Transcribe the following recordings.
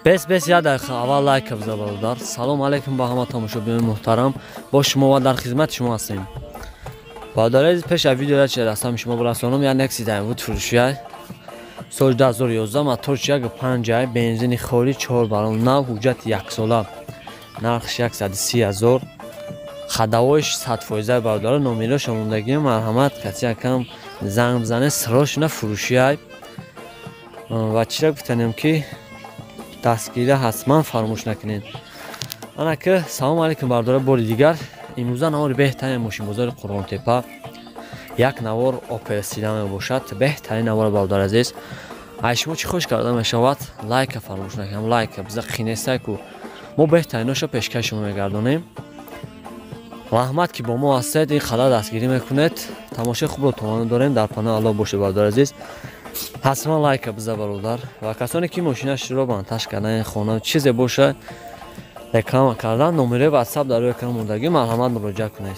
Бес як дақиқа аввал лайк биза бародар. Салом алейкум ба ҳама тамошобинони муҳтарам. Бо шумо ва дар хизмати шумо ҳастем. Бародари пеш аз видеоя чи дастам шумо бирасонам, як Nexi Daewoo фурӯшия. Соли 2011 мотор 1.5, бензини холӣ 4 баллон, нав, ҳуҷҷати яксола. Нархш 130 000. Хадавоиш 100% бародаро, номерош мондагӣ, марҳамат каси якам занг бизанед, срочно фурӯшия. Ва чира гуфтанем ки дастгирӣ ҳатман фаромӯш накунед. Ана ки салом алейкум бародаро, бори дигар имрӯза навори беҳтарин мошинбозори Қурғонтепа, як навор Opel Седан мебошад. Беҳтарин навор бародар азиз. Ай шумо чӣ хош карда мешавад, лайка фаромӯш накунем, лайка биза қинестай ку мо беҳтариношо пешкаш шумо мегардонем. Раҳмат ки бо мо ҳастед, ин қадар дастгирӣ мекунед. Тамошои хубро таманно дорем. Дар паноҳи Аллоҳ бошед бародар азиз. Ҳатман лайка биза бародар. Ва касоне ки мошинашро монтаж кардан, хона чизе боша реклама кардан, номерои WhatsApp дар рӯи экран мондагӣ, марҳамат муроҷиат кунед.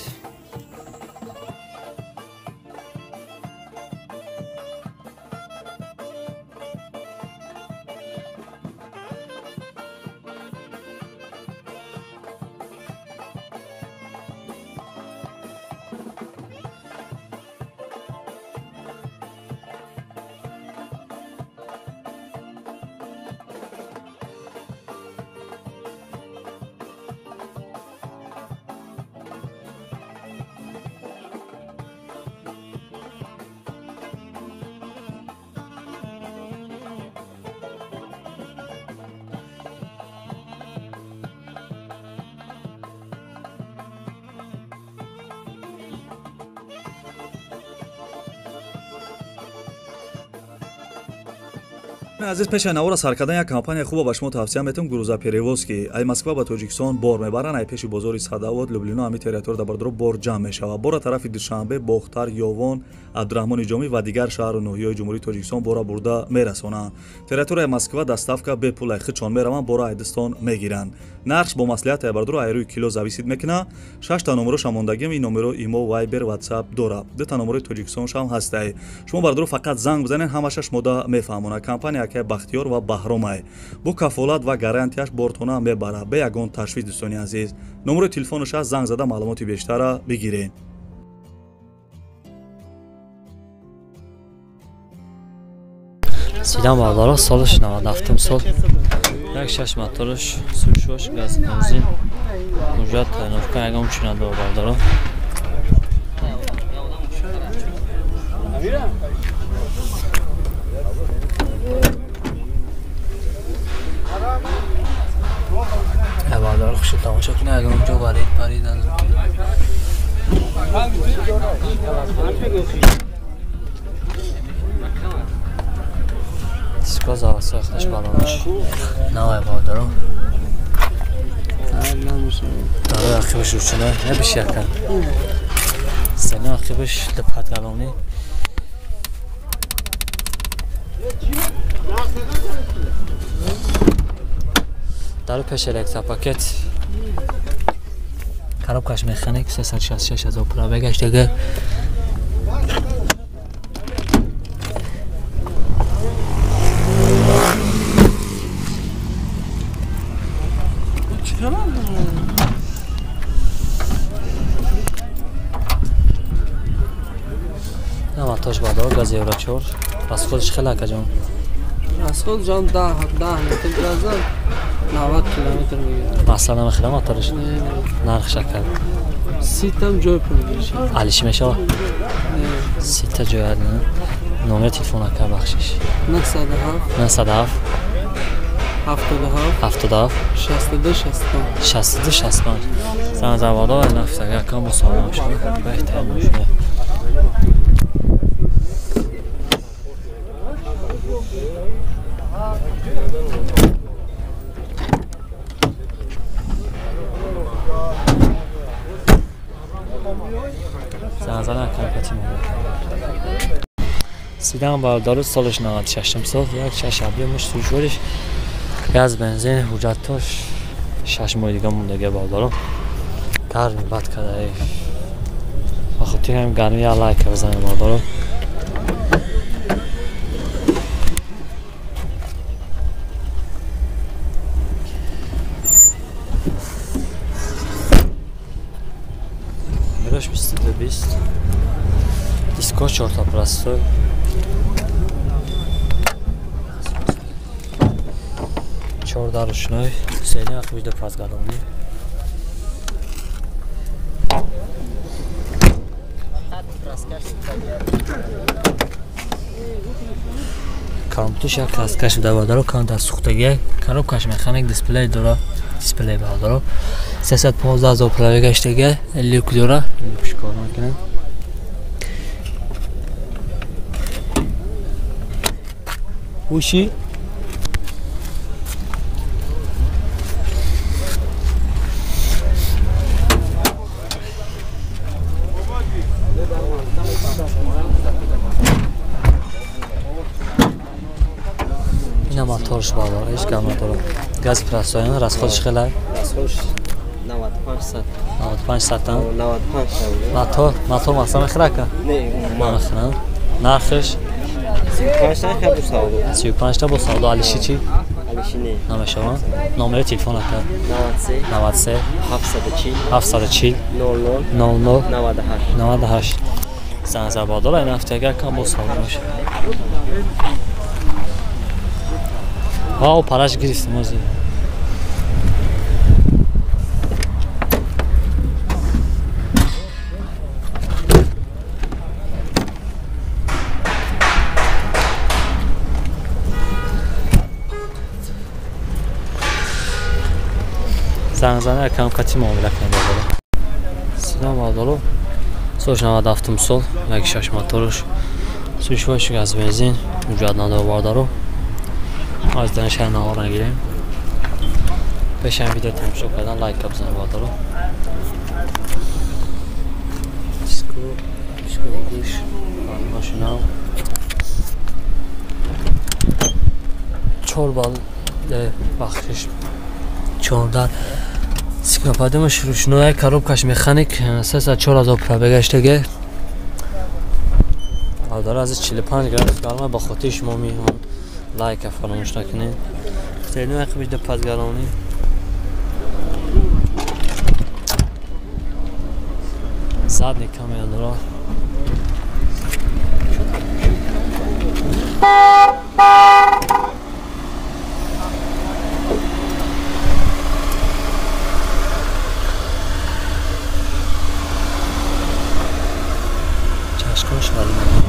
Азиз, пеш аз навора сар кардан як компания хуба ба шумо тавсия метавам, Грузоперевозки. Ай Москва ба Тоҷикистон бор мебаранд, ай пеши бозори Садовод, Люблино, ҳами территория дар бор ҷамъ мешавад. Бора тарафи Душанбе, Бохтар, Ёвон, Абдураҳмони Ҷомӣ ва дигар шаҳру ноҳияҳои Ҷумҳурии Тоҷикистон бора бурда мерасонанд. Территорияи Москва доставка бепул, ай худшон мераванд, бора айдистон мегиранд. Нархш бо маслиҳат ай бардоро ай рӯи кило зависит мекунад. 6 та номероша мондагим, ин номеро имо, Вайбер, WhatsApp дорад. 2 та номерои Тоҷикистоншам ҳастай. Шумо бардоро фақат занг бизанед, ҳамаша шумода мефаҳмонад. Компания акай Бахтиёр ва Баҳромай бо кафолат ва гарантияш бортона мебарад, бе ягон ташвиш. Дӯстони азиз, номерои телефонаш аст, занг зада маълумоти бештара бигиред. Седан бародаро, солаш 97 сол, 1.6 мотораш, сушош, газ, бензин, ҳуҷҷат тайиновка, ягон чи надора бародаро. Бародаро хушо тамошо кунед, ягон ҷо варид парид надора. Дисква заводсохташ балонаш навай бародаро. Дарои ақибаш рӯчина набиш якан. Сена ақибаш липатгалонӣ. Дару пеш электропакет. Коробкаш механик 366 000 пробегаш дига. Наматош бадор газ евро 4. Расходш хеле акаҷон. Расход ҷон 10 метр газан 90 километр мегирад. Масла намехӯрам мотораш? Нархш акар? 30 там ҷой пул мешавад. Алиши мешавад? 30 та ҷой. Номери телефон акар бахшиш. 907 907 77 77 62 65 62 65. Занг завода нафтага якам бо салом шуд. Беҳтарин шуд. Занг акар Седан бародаро, солаш 96 сол, 1.6 объемаш, сушориш, газ, бензин, ҳуҷҷатош 6 моҳи дига мондагия бародаро. Гарми бад карда. Ба хотири ҳамин гарми як лайка бизанед бародаро. Дискош 22-20. Дискош 4 простой. 14 ручной. Сеня ахвида пазгалони. Компьютер краскаш бародаро, кам дар сӯхтагия, коробкаш механик, дисплей дора, дисплей бародаро. 315 000 пробег гаштага, люк дора, люкш кор мекунад. Уши ина моторш бародаро, ҳеҷ гап надорад. Газ простой, расходш хеле? Расходш 95 сат. 95 сат, 95 сат. Мотор, мотор масалан мехӯрад ка? Не, намехӯрад. Нархш 35 та хеле савдо. 35 та бо савдо. Алиши чӣ? Алиши не. Намешавад. Номери телефон ака? 93 93 740 740 00 00 98 98. Занг зад бародаро, ин ҳафта агар кам бо савдо мешавад. Вау, параш гирифтем ози. Занг зана якам кати муомила кунем бародаро. Синам бародаро. Солш 97 сол, 1.6 моторш. Сушваш газ бензин, муҷад надор бародаро. Аз даншар навор нагирем. Пешам видео тамошо кардан лайк бизанед бародаро. Диско, диско гӯш, машина. 4 бал бахшиш 14 сикнопадимаш ручной, коробкаш механик, 304 000 пробег гаштаге. Бародаро, аз 45 градус гарма, ба хотири шумо меҳмон лайк фаромӯш накунед. Сеюм ақибида пазгаронӣ. Задний камера дора. Чашкош валимон.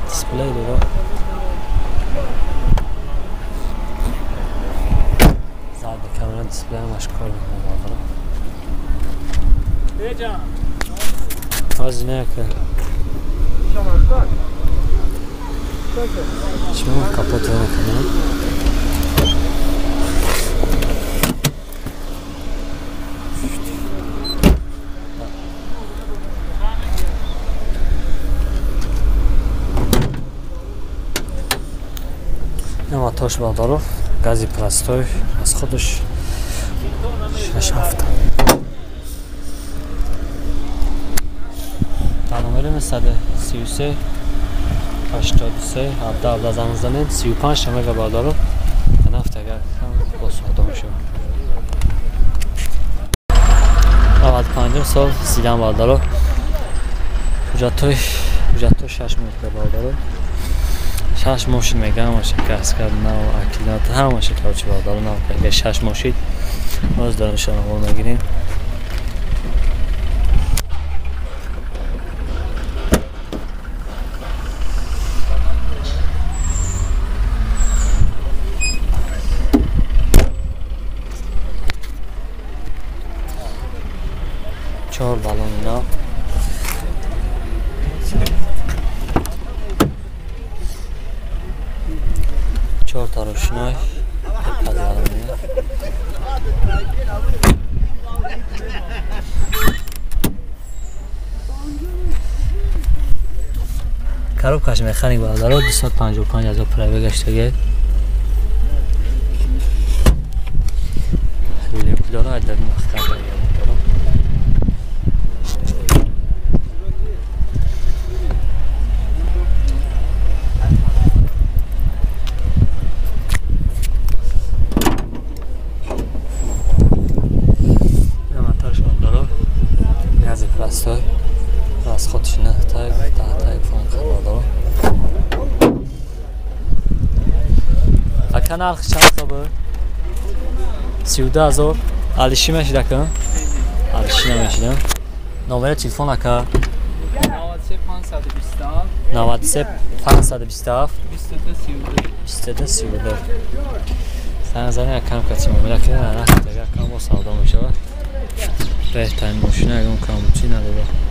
Дисплей дора. Задний камера дисплей ҳамаш кор мекунад бародаро. Ҳозир не ка. Шумо капотро накунед. Мотош бародаро, гази простой, аз худаш 6-7. Дар номери 933 83 17 17 занг занед, 35 мега бародаро. Нафт агар кам бо савдо мешавад. 95 сол сидан бародаро. Ҳуҷҷатҳои 6 моҳ бародаро. 6 моҳ шуд мега, ҳамаша каска нав, аккумулятор ҳамаша короче бародаро нав карда 6 моҳ шуд. Боз дарашон навор мегирем. 4 баллон нав. 4 та рушной, пазгаронӣ. Коробкаш механик бародаро 255 ҳазор пробег гаштаги. Люк дора, дар махкам дора. Гази простой. Расходш 9 тай, 10 тай фон бародаро. Ака нарх чанд собы? 32 ҳазор. Алиши мешид ака? Алиши намешидам. Номери телефон ака? 93 527 22 32. Занг зани акам кати муомила кунед, нарх дигар кам бо савдо мешавад. Беҳтарин мошина, ягон камбучӣ надорад.